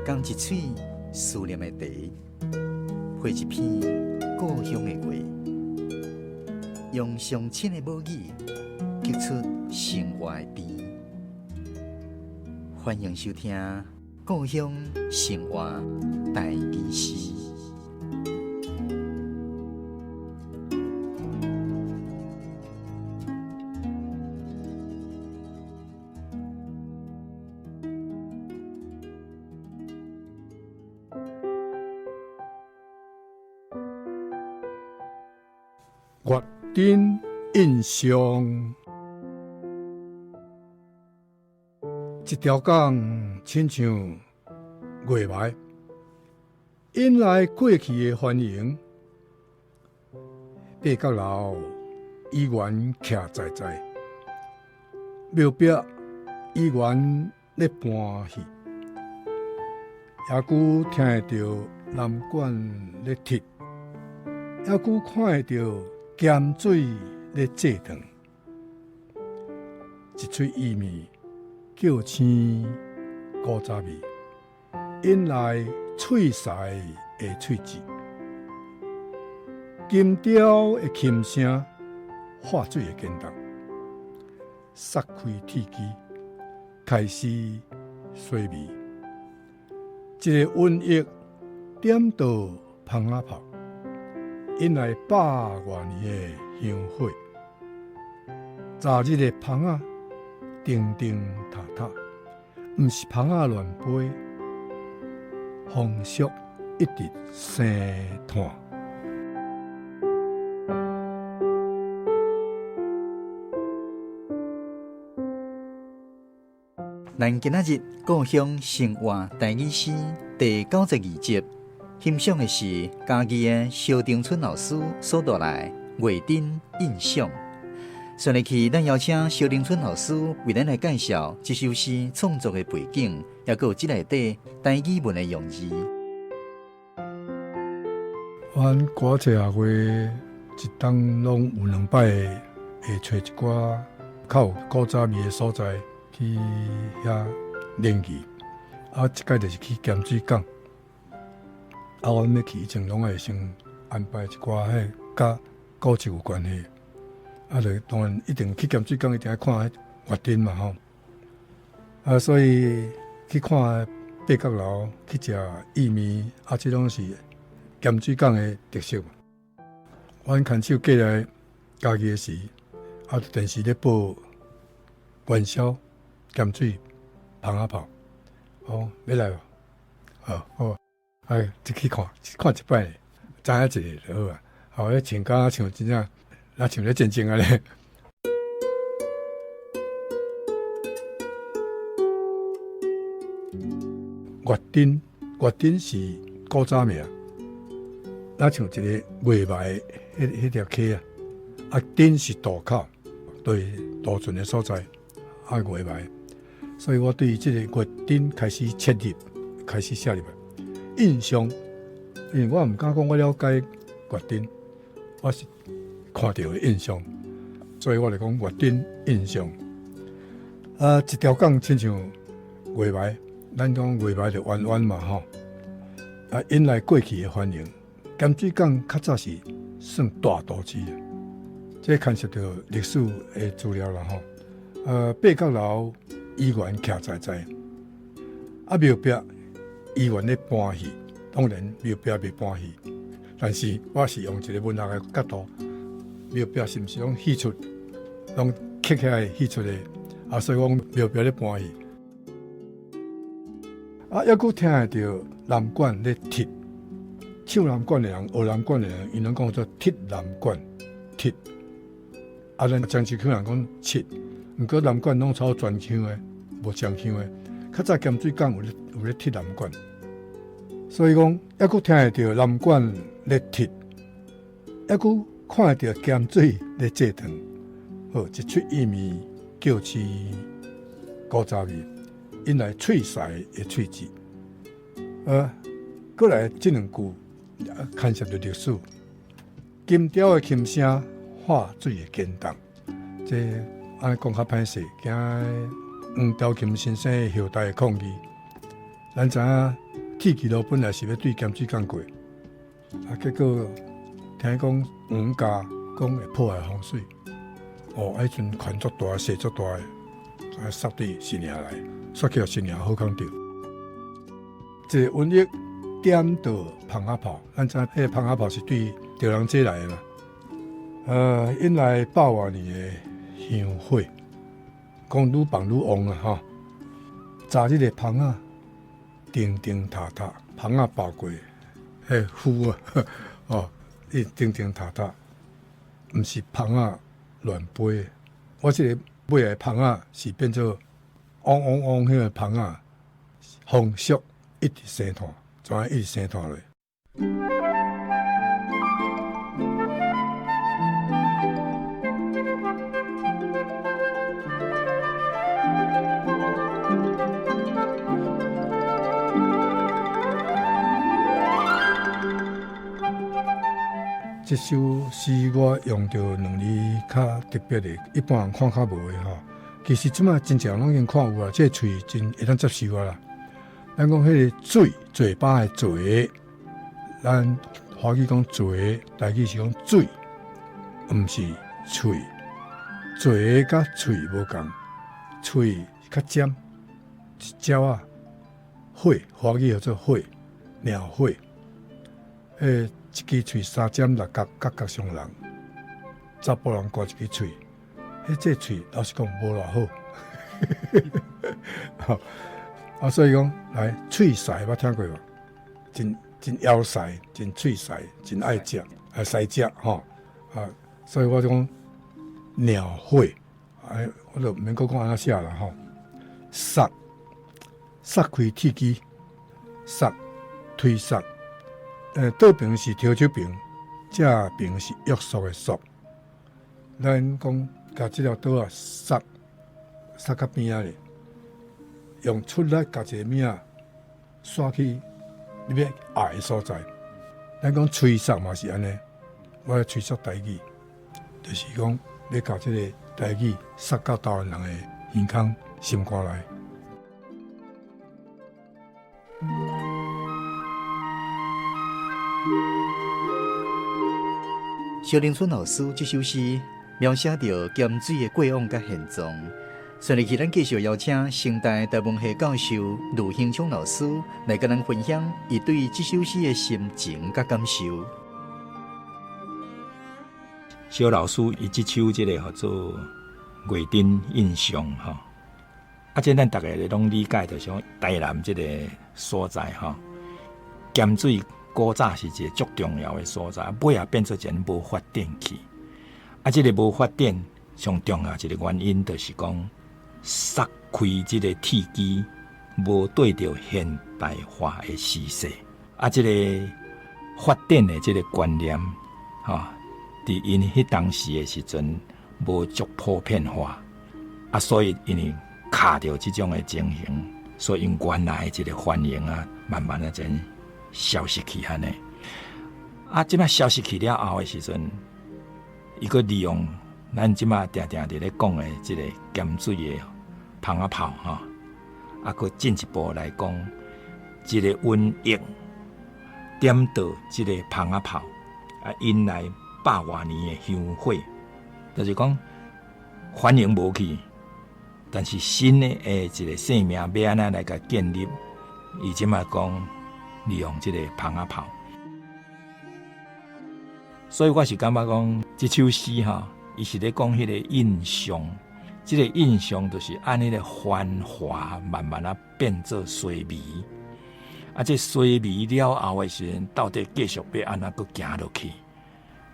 仝一喙思念的茶，配一篇故鄉的話，用上親的母語，激出生活的甜。歡迎收聽《故鄉生活台語詩》。月燈印象，一條港親像月暝，引來過去的歡迎。八角樓議員徛在在，廟壁議員咧搬戲，猶閣聽會著南管咧踢，猶閣看會著鹹水咧製糖，一喙薏米叫生古早味，引來喙饞的喙舌，金雕的琴聲，化水的堅動，撒開鐵枝，開始洗味，一個瘟疫點到蜂仔炮，引來百外年的香火。昨日的蜂仔叮叮踏踏，毋是蜂仔亂飛，風速一直生炭。咱今仔日故鄉生活台語詩第92集，欣賞的是嘉義的蕭長春老師所帶來《月燈印象》。順下去，咱邀請蕭長春老師為咱來介紹這首詩創作的背景，抑閣有這內底台語文的用字。阮歌冊學會一冬攏有兩擺會揣一寡較有古早味的所在去遐練習。啊，這擺就是去鹹水港。啊，阮欲去以前攏會先安排一寡彼佮古蹟有關係。啊，就當然一定去鹹水港，一定愛看彼月燈嘛吼。啊，所以去看八角樓，去食薏米，啊，這攏是鹹水港的特色。阮牽手過來嘉義的時，啊，電視咧播元宵鹹水蜂仔炮，哦，欲來無？好，好，哎，就去看，看一擺，知影一下就好啊。吼，彼穿甲像真正，若像咧戰爭按呢。月燈，月燈是古早名，若像一個月暝彼彼條溪啊，啊燈是渡口，對渡船的所在，啊月暝，所以我對這個月燈開始切入，開始寫入來印象，因為我毋敢講我了解月燈，我是看著的印象，所以我來講月燈印象。啊，一條港親像月暝，咱講月暝就圓圓嘛吼，啊引來過去的歡迎。鹹水港較早是算大都市，這牽涉著歷史的資料啦吼。八角樓議員徛在在，啊廟壁議員咧搬戲，當然廟壁袂搬戲，但是我是用一個文學的角度，廟壁是毋是攏戲出，攏刻起來戲出的，啊，所以講廟壁咧搬戲。啊，猶閣聽會著南管咧踢，唱南管的人，學南管的人，𪜶攏講做踢南管，踢。啊，咱漳州腔人講七，毋過南管攏操全腔的，無漳腔的。較早鹹水港有咧踢南管，所以講猶閣聽會著南管咧踢，猶閣看會著鹹水咧製糖。好，一喙薏米叫飼古早味，引來喙饞的喙舌。閣來這兩句牽涉著歷史，金雕的琴聲，化水的堅動，這按呢講較歹勢，驚黃兆琴先生後代的抗議。咱知影鐵岐路本來是欲對鹹水港過，啊，結果聽講黃家講會破壞風水，哦，彼陣權足大，勢足大的，啊，殺對新營來，煞去予新營好康著。這個瘟疫點著蜂仔炮，咱知影彼個蜂仔炮是對著人這來的嘛？引來百外年的香火，講愈放愈旺啊！吼，昨日的蜂仔叮叮踏踏，蜂仔包過，彼雨啊，哦，伊叮叮踏踏，毋是蜂仔亂飛。我這個買來蜂仔是變做嗡嗡嗡，彼個蜂仔風速一直生炭，怎樣一直生炭落。這首詩我用著兩字較特別的，一般人看較無的吼。其實這擺真濟人攏已經看有啊，這個喙真會當接受啊啦。咱講彼個嘴，嘴巴的嘴，咱華語講嘴，台語是講水，毋是喙。嘴佮喙無仝，喙較尖，一鳥仔，火，華語叫做火，鳥火。一支喙三尖六角，角角相人，查埔人掛一支喙，彼這喙老實講無偌好。啊，所以講來喙屎捌聽過無？真真枵屎，真喙屎，真愛食，啊屎食吼啊！所以我就講鳥火，哎，我就毋免閣講按怎寫啦吼。捒捒開鐵枝，捒推捒。倒爿是提手爿，正爿是約束的束。咱講共這條刀仔捒捒較邊仔咧，用出力共一個物仔刷去你欲愛的所在。咱講吹捒嘛是按呢，我咧吹捒台語，就是講欲共這個台語捒到台灣人的耳孔心肝內。蕭玲春老師這首詩描寫著鹹水的過往佮現狀。接落去，咱繼續邀請成大台文系教授呂興聰老師來佮咱分享伊對這首詩的心情佮感受。蕭老師伊這首這个叫做《月燈印象》吼，啊，這咱逐家攏理解，就是講台南這个所在吼，鹹水古早是一个足重要的所在，尾仔變做一个無發展去。啊，這个無發展上重要一个原因，就是講捒開這个鐵枝無對著現代化的時勢。啊，這个發展的這个觀念，吼，佇𪜶彼當時的時陣無足普遍化，啊，所以𪜶卡著這種的情形，所以𪜶原來的這个繁榮啊，慢慢仔陣消失去按呢。啊，這擺消失去了後的時陣，伊閣利用咱這擺定定佇咧講的這個鹹水的蜂仔炮吼，啊，閣進一步來講，這个瘟疫點著這個蜂仔炮，啊，引來百外年的香火，就是講繁榮無去，但是新的一個生命欲按怎來共建立？伊這擺講利用這個蜂仔炮，所以我是感覺講這首詩吼，伊是咧講彼個印象，這個印象就是按彼個繁華慢慢仔變做衰微，啊，這衰微了後的時陣，到底繼續欲按怎閣行落去？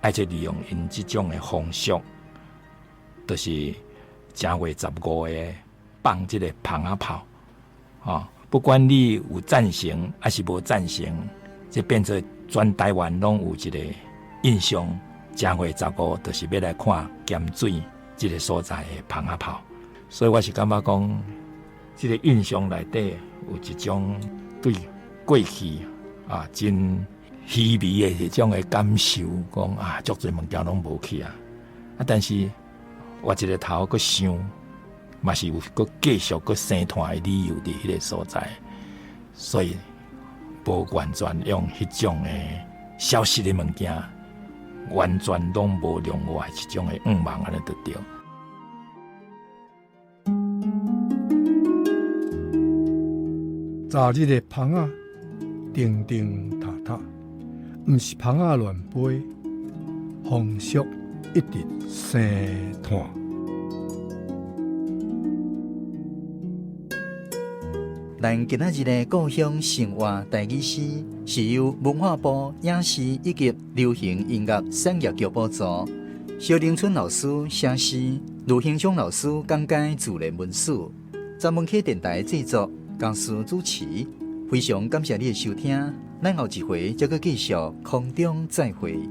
愛這利用𪜶這種的方式，就是正月15的放這個蜂仔炮，吼，不管你有贊成抑是無贊成，這變做全台灣攏有一個印象，正月15就是欲來看鹹水這個所在的蜂仔炮，所以我是感覺講，這個印象內底有一種對過去啊真稀微的彼種的感受，講啊，足濟物件攏無去啊，啊，但是我一个頭閣想，嘛是有閣繼續閣生炭的理由佇彼個所在，所以無完全用彼種的消失的物件，完全攏無量化一種的願望按呢就對。昨日的蜂仔，叮叮踏踏，毋是蜂仔亂飛，風速一直生湠。咱今仔日的故鄉生活台語詩，是由文化部影視以及流行音樂產業局補助，蕭玲春老師寫詩，盧興昌老師講解自然文史，十文溪電台製作，江思主持。非常感謝你的收聽，咱後一回再閣繼續空中再會。